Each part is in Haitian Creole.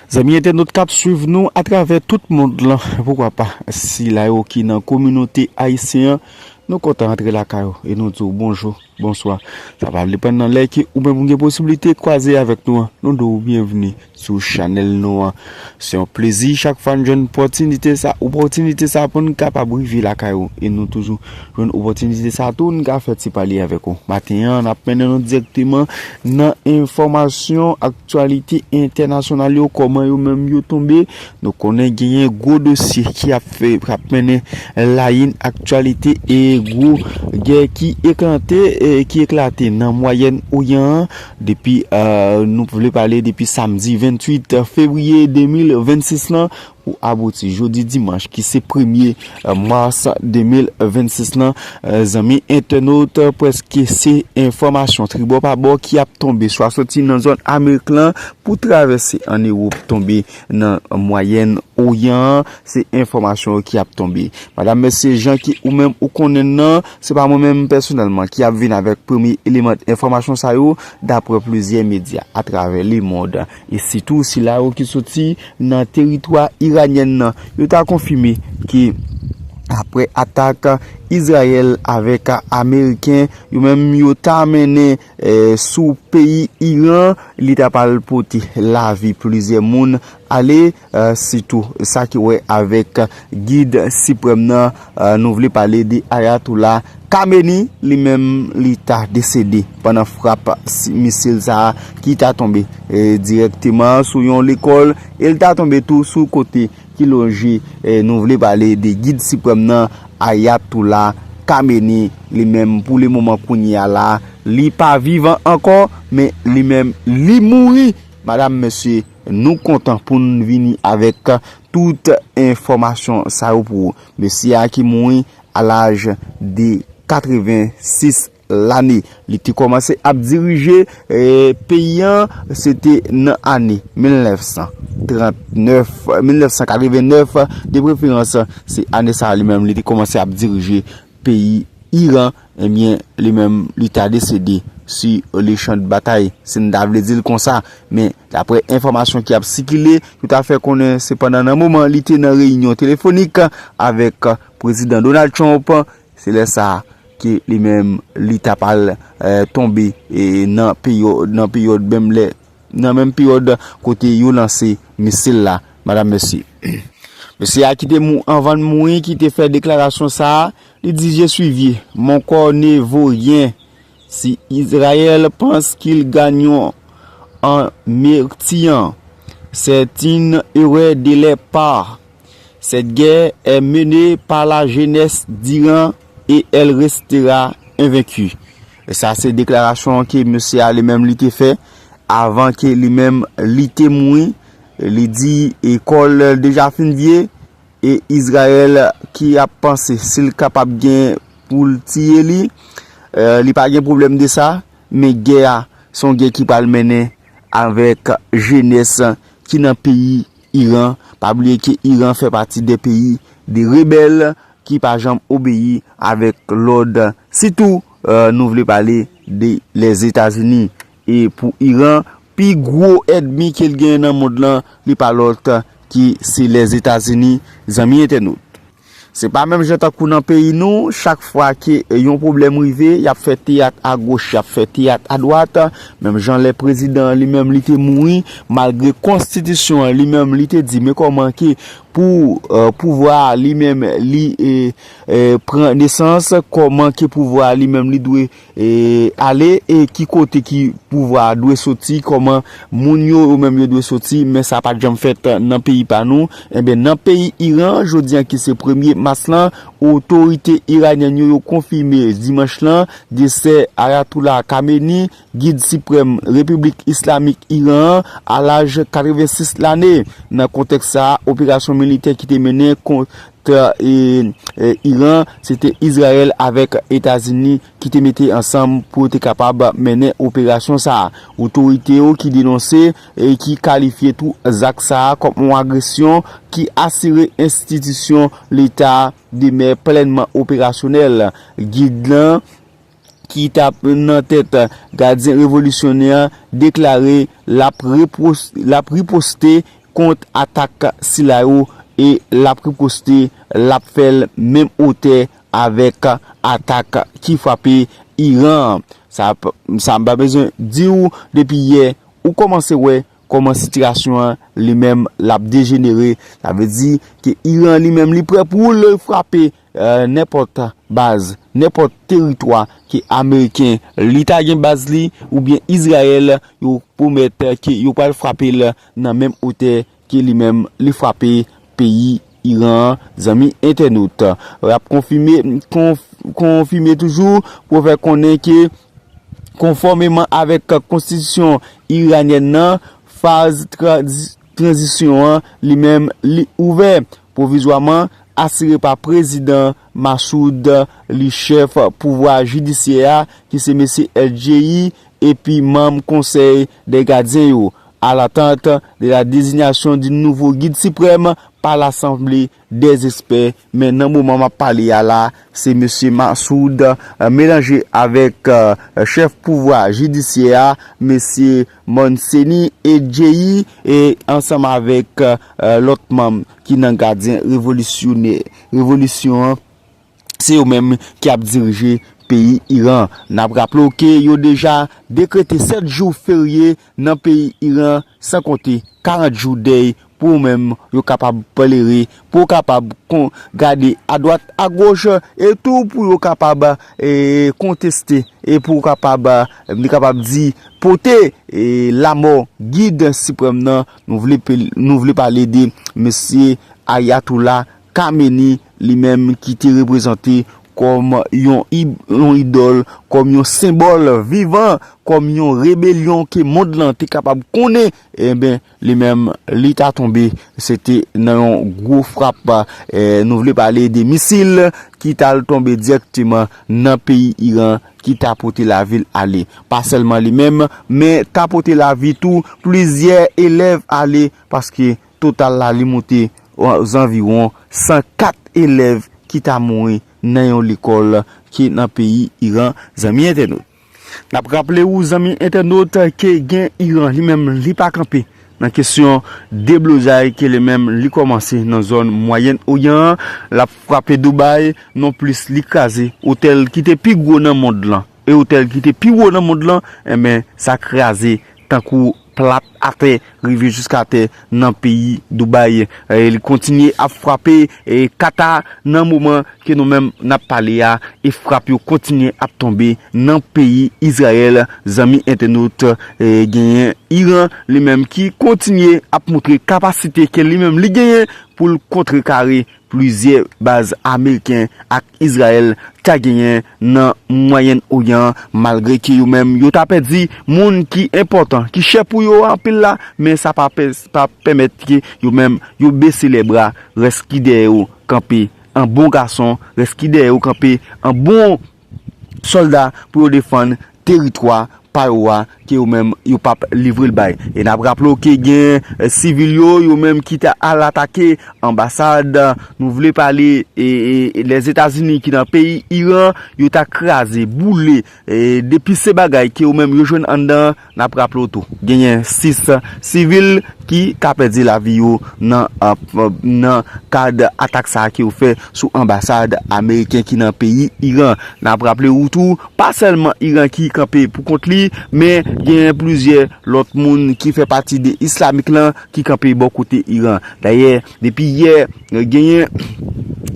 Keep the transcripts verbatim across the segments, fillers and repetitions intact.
Zanmi entènot k ap swiv nou atravè tout mond lan, poukwa pa sila yo ki nan kominote ayisyen an, nou kontan antre lakay ou e nou di w bonjou, bonswa. Sa va depann nan lè ke ou menm ou gen posiblite kwaze avèk nou an. Nou di w byenvni sou chanèl nou an. Se yon plezi chak fwa n jwenn opòtinite sa, opòtinite sa pou n kapab rive lakay ou e nou toujou jwenn opòtinite sa tou, n ka fè ti pale avèk ou. Maten an, n ap mennen nou dirèkteman nan enfòmasyon, aktyalite entènasyonal yo, kòman yo menm yo tonbe. Nou konnen genyen gwo dosye ki ap fè, k ap mennen layin aktyalite e gwo gè ki eklate, e ki eklate nan Mwayèn Oryan an depi, eh, nou vle pale depi samdi venntuit fevriye de mil vennsis lan, pou abouti jodi dimanch ki se premye, eh, mas de mil vennsis lan, eh, zanmi entènot, prèske se enfòmasyon tribò pa bò ki ap tonbe, swa soti nan zòn Amerik lan pou travèse ann Ewòp, tonbe nan Mwayèn Oryan an. Se enfòmasyon yo ki ap tonbe. Madanm, mesye, jan ki ou menm ou konnen nan, se pa mwen menm pèsonèlman ki ap vin avèk premye eleman enfòmasyon sa yo, daprè plizyè medya atravè lemond, e sitou sila yo ki soti nan teritwa iranyen nan. Yo ta konfime ke aprè atak Izrayèl avèk Ameriken, yo menm yo ta mennen, eh, sou peyi Iran, li ta pral pote lavi plizyè moun ale, eh, sitou sa ki wè avèk gid siprèm nan, eh, nou vle pale de Ayatollah Khamenei, li menm li ta desede pandan frap si-, misil sa a ki ta tonbe, eh, dirèkteman sou yon lekòl, e l ta tonbe tou sou kote ki lonje, eh, nou vle pale de gid siprèm nan, Ayatollah Khamenei, li menm pou le moman kounye a la, li pa vivan ankò, men li menm li mouri. Madanm, mesye, nou kontan pou n vini avèk tout enfòmasyon sa yo pou ou. Mesye a ki mouri a laj de katrevensis lane. Li te kòmanse ap dirije, eh, peyi an, se te nan ane mil nèf san trannèf, mil nèf san katrevennèf, de preferans, se ane sa a li menm li te kòmanse ap dirije peyi Iran, ebyen, li menm, li ta desede si le champ de bataille, si n ta vle di l konsa. Men, daprè enfòmasyon ki ap sikile, yo ta fè konnen, sepandan, nan moman li te nan reyinyon telefonik avèk prezidan Donald Trump, se lè sa a ke li menm, li ta pral, eh, tonbe, e nan peryòd, nan peryòd menm lè, nan menm peryòd kote yo lanse misil la, madanm, mesye. Mesye a ki te mou-, anvan l mouri, ki te fè deklarasyon sa a, li di, "Je suis vieux, mon corps ne vaut rien. Si Israël pense qu'ils gagneront en martyrs, c'est une erreur de leur part. Cette guerre est menée par la jeunesse d'Iran et elle restera invaincue." E sa se deklarasyon ke mesye a li menm li te fè avan ke li menm li te mouri. Li di, e, kò l deja fin vye, e Izrayèl ki ap panse si l kapab gen pou l tiye li, eh, li pa gen pwoblèm de sa, men gè a, se yon gè ki pral mennen avèk jenès ki nan peyi Iran. Pa bliye ke Iran fè pati de peyi, de rebèl ki pa janm obeyi avèk lòd, sitou, eh, nou vle pale de Lèzetazini. E pou Iran, pi gwo ènmi ke l genyen nan mond lan, li pa lòt ki se Lèzetazini, zanmi entènot. Se pa menm jan tankou nan peyi nou, chak fwa ke yon pwoblèm rive, y ap fè teyat agoch, y ap fè teyat adwat. Menm jan lè prezidan an li menm li te mouri, malgre konstitisyon an li menm li te di, men kòman ke pou, eh, pouvwa a li menm li, eh, eh, pran nesans, kòman ke pouvwa a li menm li dwe, eh, ale, e ki kote ki pouvwa a dwe soti, kòman moun yo, yo menm yo dwe soti, men sa pa t janm fèt nan peyi pa nou. Enben, nan peyi Iran, jodi a ki se premye mas lan, otorite iranyèn yo, yo konfime dimanch lan desè Ayatollah Khamenei, gid siprèm Repiblik Islamik Iran an, a laj katrevensis lane. Nan kontèks sa a, operasyon militè ki te mennen kont, e, e, Iran, se te Izrayèl avèk Etazini ki te mete ansanm pou yo te kapab mennen operasyon sa a. Otorite yo ki denonse e ki kalifye tou zak sa a kòm yon agresyon ki asire enstitisyon Leta demè plènman operasyonèl. Gid lan, ki t ap nan tèt gadyen revolisyonè an, deklare l ap repwos-, l ap riposte kont atak sila yo e l ap riposte, l ap fè l menm otè avèk atak ki frape Iran an. Sa, sa m pa bezwen di w, depi yè, ou kòmanse wè kòman sitiyasyon an li menm l ap dejenere. Sa vle di ke Iran li menm li prè pou l frape, eh, nenpòt baz, nenpòt teritwa ke Ameriken li ta gen baz li oubyen Izrayèl, yo pwomèt ke yo pral frape l nan menm otè ke li menm li frape peyi Iran an, zanmi entènot. L ap konfime, konf-, konfime toujou pou fè konnen ke konfòmeman avèk konstitisyon iranyèn nan, faz tranzi-, tranzisyon an li menm li ouvè pwovizwaman, asire pa prezidan Massoud, li chèf pouvwa jidisyè a, ki se mesye El Djeyi, epi manm konsèy dè gadyen yo, à l'attente de la désignation du nouveau guide suprême par l'Assemblée des experts. Men nan moman m ap pale a la, se mesye Massoud, eh, melanje avèk, eh, chèf pouvwa jidisyè a, mesye Monseni Edjeyi, e ansanm avèk, eh, lòt manm ki nan gadyen revolisyonè, revolisyon an, se yo menm ki ap dirije peyi Iran. N ap raple w ke yo deja dekrete sèt jou ferye nan peyi Iran, san konte karant jou dèy pou yo menm yo kapab plere, pou yo kapab kon-, gade adwat, agoch, e tou pou yo kapab, e, konteste, e pou yo kapab, e, nou kapab di, pote, e, lamò gid siprèm nan. Nou vle pe-, nou vle pale de mesye Ayatollah Khamenei, li menm ki te reprezante kòm yon ib-, yon idòl, kòm yon senbòl vivan, kòm yon rebelyon ke mond lan te kapab konnen, enben, li menm, li ta tonbe, se te nan yon gwo frap, eh, nou vle pale de misil ki t al tonbe dirèkteman nan peyi Iran, ki ta pote lavi l ale. Pa sèlman li menm, men ta pote lavi tou plizyè elèv ale, paske total la li moute o zanviwon san kat elèv ki ta mouri nan yon lekòl ki nan peyi Iran, zanmi entènot. N ap raple ou, zanmi entènot, ke gen Iran li menm li pa kanpe nan kesyon deblozay ke li menm li kòmanse nan zòn Mwayèn Oryan an. L ap frape Dubai, nonplis li kraze otèl ki te pi gwo nan mond lan. E otèl ki te pi wo nan mond lan, enben, sa kraze tankou plat atè, rive jiska tè nan peyi Dubai. E li kontinye ap frape, e Kata nan moman ke nou menm n ap pale a, e frap yo kontinye ap tonbe nan peyi Izrayèl. Zanmi entènot, e genyen Iran li menm ki kontinye ap montre kapasite ke li menm li genyen pou l kontrekare plizyè baz ameriken ak Izrayèl ta genyen nan Mwayèn Oryan an, malgre ke yo menm yo ta pèdi moun ki enpòtan, ki chè pou yo anpil la, men sa pa pè-, pa pèmèt ke yo menm yo bese lè bra, rès ki dèyè yo kanpe an bon gason, rès ki dèyè yo kanpe an bon sòlda pou yo defann teritwa pa yo a, ke yo menm yo p ap livre l bay. E n ap raple w ke gen, eh, sivil yo, yo menm ki ta al atake anbasad, nou vle pale, e, e, e Lèzetazini ki nan peyi Iran, yo ta kraze, boule, e depi se bagay ke yo menm yo jwenn anndan, n ap raple w tou, genyen sis sivil ki ta pèdi lavi yo nan, eh, nan kad atak sa a ke yo fè sou anbasad ameriken ki nan peyi Iran. N ap raple ou tou, pa sèlman Iran ki kanpe pou kont li, men genyen plizyè lòt moun ki fè pati de islamik lan ki kanpe bò kote Iran. Dayè, depi yè, genyen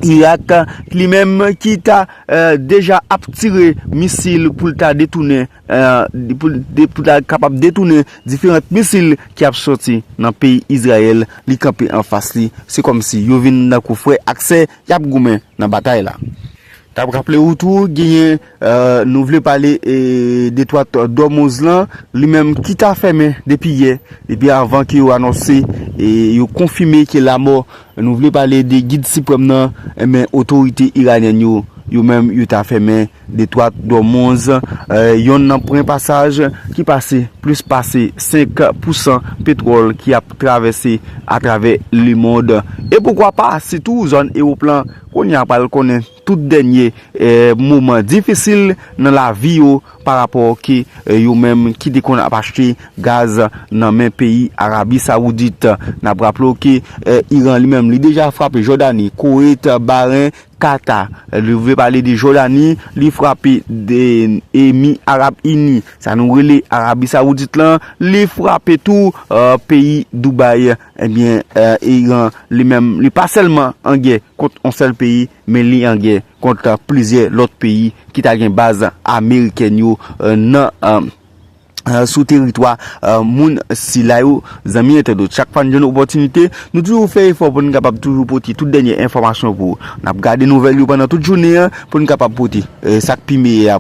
Irak li menm ki ta, eh, deja ap tire misil pou l ta detounen, eh, pou, de, pou l ta kapab detounen diferan misil ki ap sòti nan peyi Izrayèl, li kanpe anfas li. Se kòmsi yo vin tankou frè ak sè, y ap goumen nan batay la. N ap raple ou tou, genyen, eh, nou vle pale, eh, detwa Dòmoz lan, li menm ki ta fèmen depi yè, depi avan ke yo anonse, eh, yo konfime ke lamò, nou vle pale de gid siprèm nan, enben, otorite iranyen yo, yo menm yo ta fèmen Detwa d'Ormuz, eh, yonn nan pwen pasaj ki pase plis pase senk pousan petwòl ki ap travèse atravè lemond. E poukwa pa, sitou zòn Ewòp lan, kounye a pral konnen tout dènye, eh, moman difisil nan lavi yo pa rapò ke, eh, yo menm ki te konn ap achte gaz nan men peyi Arabi Sawoudit. N ap raple w ke, eh, Iran li menm li deja frape Jòdani, Kowet, Bahrain, Kata, li vle pale de Jòdani, li frape de Emi Arab Ini, sa nou rele Arabi Sawoudit lan, li frape tou, eh, peyi Dubai. Ebyen, eh, Iran li menm, li pa sèlman an gè kont yon sèl peyi, men li an gè kont plizyè lòt peyi ki ta gen baz amerikèn yo, eh, nan, eh, eh, sou teritwa, eh, moun sila yo. Zanmi entènot, chak fwa n jwenn opòtinite, nou toujou fè efò pou n kapab toujou pote tout dènye enfòmasyon pou ou. N ap gade nouvèl yo pandan tout jounen an pou n kapab pote, eh, sa k pi meyè a.